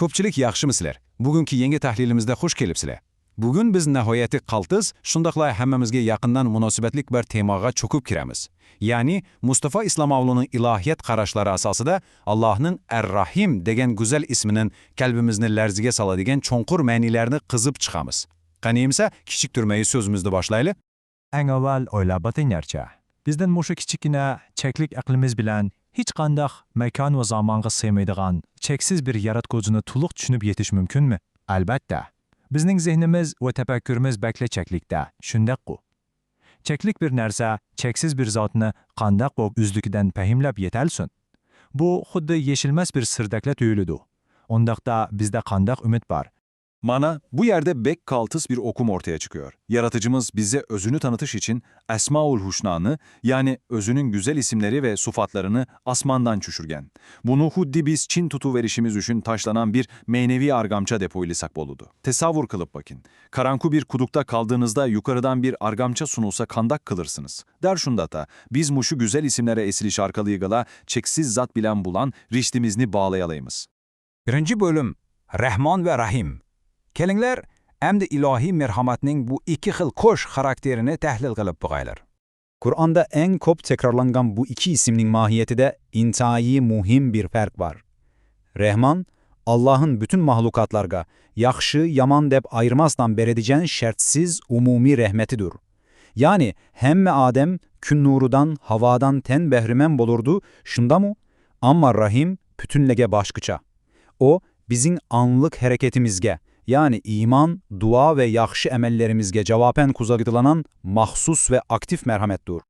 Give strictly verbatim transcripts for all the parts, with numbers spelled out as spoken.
كۆپچىلىك ياخشىمۇسىلەر؟ بۈگۈنكى يېڭى تەھلىلىمىزدە خۇش كېلىپسىلەر. بۈگۈن بىز ناھايىتى قالتىس، شۇنداقلا ھەممىمىزگە يېقىندىن مۇناسىۋەتلىك بىر تېماغا چۆكۈپ كىرىمىز. يەنى مۇستافا ئىسلامئوغلۇنىڭ ئىلاھىيەت قاراشلىرى ئاساسىدا ئاللاھنىڭ ئەر-راھىم دېگەن گۈزەل ئىسمىنىڭ قەلبىمىزنى لەرزىگە سالىدىغان چوڭقۇر مەنىلەرنى قېزىپ چىقىمىز. قېنى ئەمىسە، كىچىك تۈرمەي سۆزىمىزنى باشلايلى. ئەڭ ئەۋۋەل ئويلاپ بېقىڭلارچە. بىزدىن مۇشۇ كىچىككىنە، چەكلىك ئەقلىمىز بىلەن ھېچقانداق ماكان ۋە زامانغا سىيمايدىغان چەكسىز بىر ياراتقۇچىنى تولۇق چۈشىنىپ يېتىش مۇمكىنمۇ؟ ئەلبەتتە. بىزنىڭ زېھنىمىز ۋە تەپەككۇرىمىز بەكلا چەكلىكتە، شۇنداققۇ؟ چەكلىك بىر نەرسە چەكسىز بىر زاتنى قانداق بولۇپ ئۆزلۈكىدىن پەھىملەپ يېتەلسۇن؟ بۇ خۇددى يېشىلمەس بىر سىردەكلا تۇيۇلىدۇ. ئۇنداقتا بىزدە قانداق ئۈمىد بار؟ مانا، بۇ يەردە بەك قالتىس بىر ئۇقۇم ئورتىغا چىقىۋاتىدۇ. ياراتقۇچىمىز بىزگە ئۆزىنى تانىتىش ئۈچۈن ئەسمائۇل ھۇسنانى، يەنى ئۆزىنىڭ گۈزەل ئىسىملىرى ۋە سۈپەتلىرىنى ئاسماندىن چۈشۈرگەن. بۇنى خۇددى بىز چىڭ تۇتۇۋېلىشىمىز ئۈچۈن تاشلانغان بىر مەنىۋى ئارغامچا دەپ ئويلىساق بولىدۇ. تەسەۋۋۇر قىلىپ باقىڭ. قاراڭغۇ بىر قۇدۇقتا قالدىڭىزدا يۇقىرىدىن بىر ئارغامچا سۇنۇلسا قانداق قىلارسىڭىز؟ دەل شۇنداقتا، بىز مۇشۇ گۈزەل ئىسىملەرنى ئەسلىشىش ئارقىلىقلا چەكسىز زات بىلەن بولغان رىشتىمىزنى باغلايالايمىز. بىرىنچى بۆلۈم، رەھمان ۋە راھىم. كېلىڭلار، ئەمدى ئىلاھىي مەرھەمەتنىڭ بۇ ئىككى خىل قوش خاراكتېرىنى تەھلىل قىلىپ باقايلى. قۇرئاندا ئەڭ كۆپ تەكرارلانغان بۇ ئىككى ئىسىمنىڭ ماھىيىتىدە ئىنتايىن مۇھىم بىر پەرق بار. رەھمان، ئاللاھنىڭ پۈتۈن مەھلۇقاتلارغا ياخشى، يامان دەپ ئايرىماستىن بېرىدىغان شەرتسىز ئومۇمىي رەھمىتىدۇر. يەنى ھەممە ئادەم كۈن نۇرىدىن، ھاۋادىن تەڭ بەھرىمەن بولۇردۇ، شۇنداقمۇ؟ ئەمما راھىم پۈتۈنلەيگە باشقىچە. ئۇ بىزنىڭ ئاڭلىق ھەرىكىتىمىزگە، يەنى ئىمان، دۇئا ۋە ياخشى ئەمەللىرىمىزگە جاۋابەن قوزغىتىلغان مەخسۇس ۋە ئاكتىپ مەرھەمەتتۇر.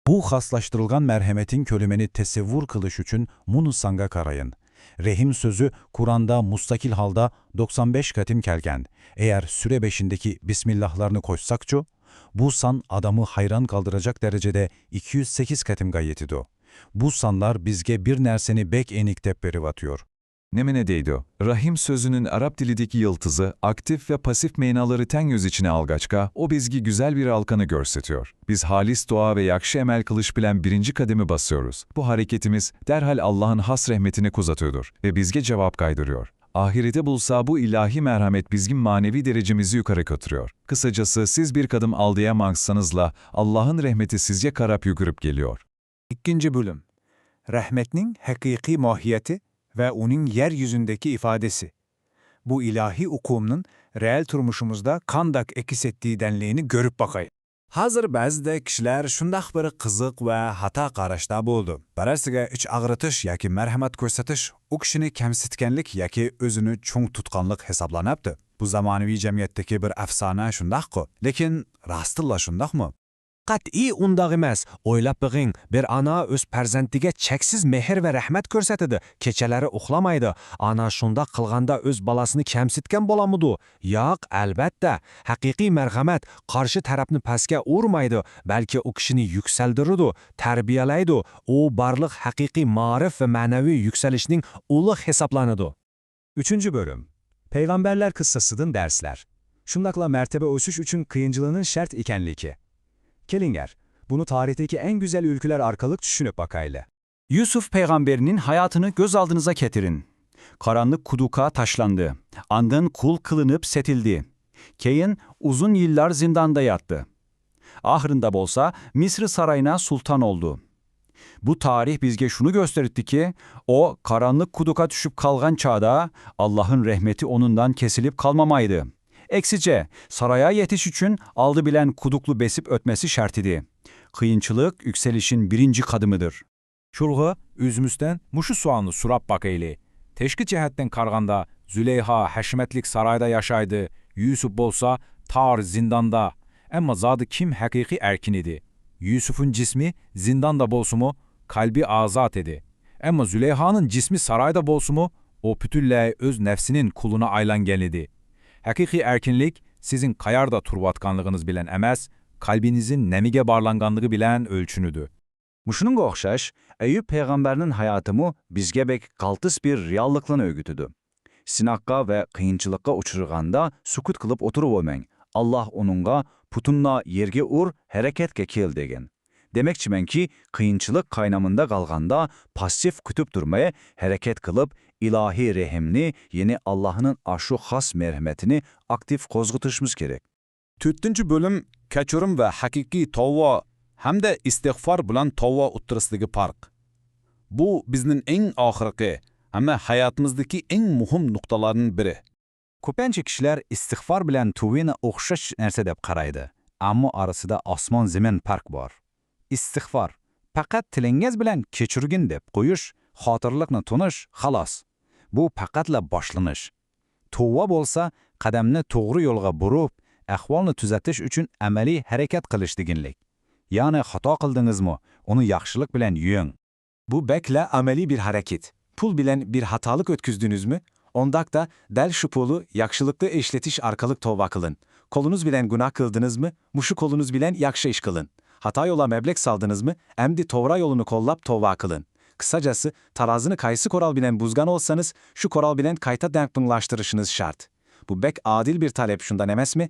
بۇ خاسلاشتۇرۇلغان مەرھەمەتنىڭ كۆلىمىنى تەسەۋۋۇر قىلىش ئۈچۈن مۇنۇ سانغا قارايىڭ. رەھىم سۆزى قۇرئاندا مۇستەقىل ھالدا توقسان بەش قېتىم كەلگەن. ئەگەر سۈرە بەشىندىكى بىسمىللاھلارنى قوشساقچۇ؟ بۇ سان ئادەمنى ھەيران قالدۇرىدىغان دەرىجىدە ئىككى يۈز سەككىز قېتىمغا يېتىدۇ. بۇ سانلار بىزگە بىر نەرسىنى بەك ئېنىق دەپ بېرىۋاتىدۇ. نېمىنى دەيدۇ؟ رەھىم سۆزىنىڭ ئەرەب تىلىدىكى يىلتىزى، ئاكتىپ ۋە پاسسىپ مەنالىرى تەڭ ئۆز ئىچىنە ئالغاچقا، ئۇ بىزگە گۈزەل بىر ھالقىنى كۆرسىتىدۇ. بىز خالىس دۇئا ۋە ياخشى ئەمەل قىلىش بىلەن بىرىنچى قەدىمى باسىدۇ. بۇ ھەرىكىتىمىز دەرھال ئاللاھنىڭ خاس رەھمىتىنى قوزغىتىدۇ ۋە بىزگە جاۋاب قايتۇرىدۇ. ئاخىرىدا بولسا بۇ ئىلاھىي مەرھەمەت بىزنىڭ مەنىۋى دەرىجىمىزنى يۇقىرى كۆتۈرىدۇ. قىسقىچىسى، سىز بىر قەدەم ئالدىغا ماڭسىڭىزلا، ئاللاھنىڭ رەھمىتى سىزگە قاراپ يۈگۈرۈپ كېلىدۇ. ئىككىنچى بۆلۈم. رەھمەتنىڭ ھەقىقىي ماھىيىتى ۋە ئۇنىڭ يەر يۈزىدىكى ئىپادىسى. بۇ ئىلاھىي ئۇقۇمنىڭ رېئال تۇرمۇشىمىزدا قانداق ئەكس ئەتكەنلىكىنى كۆرۈپ باقايلى. ھازىر بەزىدە كىشىلەر شۇنداق بىر قىزىق ۋە خاتا قاراشتا بولىدۇ. بىرەرسىگە ئىچ ئاغرىتىش ياكى مەرھەمەت كۆرسىتىش ئۇ كىشىنى كەمسىتكەنلىك ياكى ئۆزىنى چوڭ تۇتقانلىق ھېسابلىنىدۇ. بۇ زامانىۋى جەمئىيەتتىكى بىر ئەپسانە شۇنداققۇ؟ لېكىن راستتىنلا شۇنداقمۇ؟ قەتئىي ئۇنداق ئەمەس. ئويلاپ بېقىڭ، بىر ئانا ئۆز پەرزەنتىگە چەكسىز مېھىر ۋە رەھمەت كۆرسىتىدۇ، كېچىلەرلىرى ئۇخلىمايدۇ. ئانا شۇنداق قىلغاندا ئۆز بالىسىنى كەمسىتكەن بولامدۇ؟ ياق، ئەلۋەتتە. ھەقىقىي مەرھەمەت قارشى تەرەپنى پەسكە ئۇرمايدۇ، بەلكى ئۇ كىشىنى يۈكسەلدۈرىدۇ، تەربىيەلەيدۇ. ئۇ بارلىق ھەقىقىي مائارىپ ۋە مەنىۋى يۈكسىلىشنىڭ ئۇلى ھېسابلىنىدۇ. ئۈچىنچى بۆلۈم. پەيغەمبەرلەر قىسسىسىدىن دەرسلەر. شۇنداقلا مەرتەبە ئۆسۈش ئۈچۈن قىيىنچىلىقنىڭ شەرت ئىكەنلىكى. كېلىڭلار، بۇنى تارىختىكى ئەڭ گۈزەل ئۈلگىلەر ئارقىلىق چۈشىنىپ باقايلى. يۈسۈپ پەيغەمبەرنىڭ ھاياتىنى كۆز ئالدىڭىزغا كەلتۈرۈڭ. قارانلىق قۇدۇققا تاشلاندى. ئاندىن قۇل قىلىنىپ سېتىلدى. كېيىن ئۇزۇن يىللار زىنداندا ياتتى. ئاخىرىندا بولسا مىسىر سارايىنا سۇلتان بولدى. بۇ تارىخ بىزگە شۇنى كۆرسىتىدۇكى، ئۇ قارانلىق قۇدۇققا چۈشۈپ قالغان چاغدا ئاللاھنىڭ رەھمىتى ئۇنىڭدىن كېسىلىپ قالمامايدۇ. ئەكسىچە، سارايغا يېتىش ئۈچۈن ئالدى بىلەن قۇدۇقنى بېسىپ ئۆتمەسلىك شەرت ئىدى. قىيىنچىلىق يۈكسىلىشنىڭ بىرىنچى قەدىمىدۇر. شۇلغا ئۆزىمىزدىن مۇشۇ سوئالنى سوراپ باقايلى. تاشقى جەھەتتىن قارىغاندا، زۇلەيخا ھەشمەتلىك سارايدا ياشايدۇ، يۈسۈپ بولسا تار زىنداندا. ئەمما زادى كىم ھەقىقىي ئەركىن ئىدى؟ يۈسۈپنىڭ جىسمى زىنداندا بولسىمۇ، قەلبى ئازاد ئىدى. ئەمما زۇلەيخانىڭ جىسمى سارايدا بولسىمۇ، ئۇ پۈتۈنلەي ئۆز نەپسىنىڭ قۇلىنا ئايلانغان ئىدى. ھەقىقىي ئەركىنلىك سىزنىڭ قەيەردە تۇرۇۋاتقانلىقىڭىز بىلەن ئەمەس، قەلبىڭىزنىڭ نېمىگە باغلانغانلىقى بىلەن ئۆلچىنىدۇ. مۇشۇنىڭغا ئوخشاش، ئەييۇب پەيغەمبەرنىڭ ھاياتىمۇ بىزگە بەك قالتىس بىر رېئاللىقلارنى ئۆگىتىدۇ. سىناققا ۋە قىيىنچىلىققا ئۇچرىغاندا سۈكۈت قىلىپ ئولتۇرۇۋالماڭ. ئاللاھ ئۇنىڭغا پۇتۇڭنى يەرگە ئۇر، ھەرىكەتكە كېل دېگەن. دېمەكچىمەنكى، قىيىنچىلىق قاينامىقىدا قالغاندا پاسسىپ كۈتۈپ تۇرماي، ھەرىكەت قىلىپ، ئىلاھىي رەھىمنى، يەنى ئاللاھنىڭ ئاشۇ خاس مەرھىمەتىنى ئاكتىپ قوزغىتىشىمىز كېرەك. تۆتىنچى بۆلۈم، كەچۈرۈم ۋە ھەقىقىي تەۋبە ھەمدە ئىستىغفار بىلەن تەۋبە ئوتتۇرىسىدىكى پەرق. بۇ بىزنىڭ ئەڭ ئاخىرقى، ئەمما ھاياتىمىزدىكى ئەڭ مۇھىم نۇقتىلاردىن بىرى. كۆپىنچە كىشىلەر ئىستىغفار بىلەن تەۋبىنى ئوخشاش نەرسە دەپ قارايدۇ، ئەمما ئارىسىدا ئاسمان-زېمىن پەرق بار. ئىستىغفار، پەقەت تىلىڭىز بىلەن كەچۈرگىن دەپ قويۇش، خاتىرىلىكنى تونۇش، خالاس. بۇ پەقەتلا باشلىنىش. تەۋبە بولسا، قەدەمنى توغرا يولغا بۇرۇپ، ئەھۋالنى تۈزىتىش ئۈچۈن ئەمەلىي ھەرىكەت قىلىش دېگەنلىك. يەنى خاتا قىلدىڭىزمۇ، ئۇنى ياخشىلىق بىلەن يۇيۇڭ. بۇ بەكلا ئەمەلىي بىر ھەرىكەت. پۇل بىلەن بىر خاتالىق ئۆتكۈزدىڭىزمۇ؟ ئۇنداقتا دەل شۇ پۇلنى ياخشىلىققا ئىشلىتىش ئارقىلىق تەۋبە قىلىڭ. قولىڭىز بىلەن گۇناھ قىلدىڭىزمۇ؟ مۇشۇ قولىڭىز بىلەن ياخشى ئىش قىلىڭ. خاتا يولغا مەبلەغ سالدىڭىزمۇ؟ ئەمدى توغرا يولنى قوللاپ تەۋبە قىلىڭ. قىسقىچىسى، تارازىنى قايسى قورال بىلەن بۇزغان بولسىڭىز، شۇ قورال بىلەن قايتا دەڭپىڭلاشتۇرۇشىڭىز شەرت. بۇ بەك ئادىل بىر تەلەپ، شۇنداق ئەمەسمۇ؟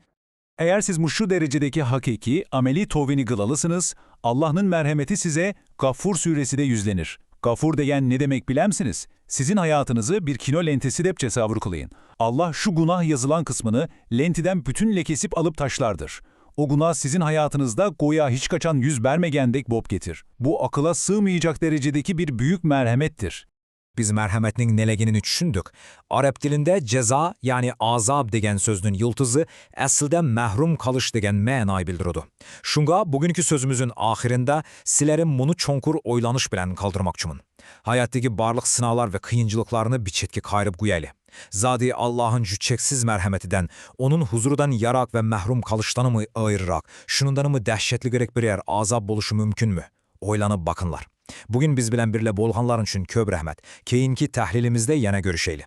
ئەگەر سىز مۇشۇ دەرىجىدىكى ھەقىقىي ئەمەلىي تەۋبىنى قىلالىسىڭىز، ئاللاھنىڭ مەرھەمىتى سىزگە غافۇر سۈرىسىدە يۈزلىنىر. غافۇر دېگەن نېمە دېمەك بىلەمسىنىز؟ سىزنىڭ ھاياتىڭىزنى بىر كىنو لېنتىسى دەپ تەسەۋۋۇر قىلىڭ. ئاللاھ شۇ گۇناھ يېزىلغان قىسمىنى لېنتىدىن پۈتۈنلەي كېسىپ ئېلىپ تاشلاردۇر. ئۇ گۇناھ سىزنىڭ ھاياتىڭىزدا گويا ھېچقاچان يۈز بەرمىگەندەك بولۇپ كېتەر. بۇ ئەقىلگە سىغمايدىغان دەرىجىدىكى بىر بۈيۈك مەرھەمەتتۇر. بىز مەرھەمەتنىڭ نېلىكىنى چۈشەندۇق. ئەرەب تىلىدا جازا، يەنى ئازاب دېگەن سۆزنىڭ يىلتىزى ئەسلىدە مەھرۇم قېلىش دېگەن مەنىنى بىلدۈرىدۇ. شۇڭا بۈگۈنكى سۆزىمىزنىڭ ئاخىرىدا سىلەرنى مۇنۇ چوڭقۇر ئويلىنىش بىلەن قالدۇرماقچىمەن. ھاياتتىكى بارلىق سىناقلار ۋە قىيىنچىلىقلارنى بىر چەتكە قايرىپ قويايلى. زادى ئاللاھنىڭ شۇ چەكسىز مەرھەمىتىدىن، ئۇنىڭ ھۇزۇرىدىن يىراق ۋە مەھرۇم قېلىشتىنمۇ ئايرىراق، شۇنىڭدىنمۇ دەھشەتلىكرەك بىرەر ئازاب بولۇشى مۇمكىنمۇ؟ ئويلىنىپ باقىڭلار. بۈگۈن بىز بىلەن بىرگە بولغانلار ئۈچۈن كۆپ رەھمەت. كېيىنكى تەھلىلىمىزدە يەنە كۆرۈشەيلى.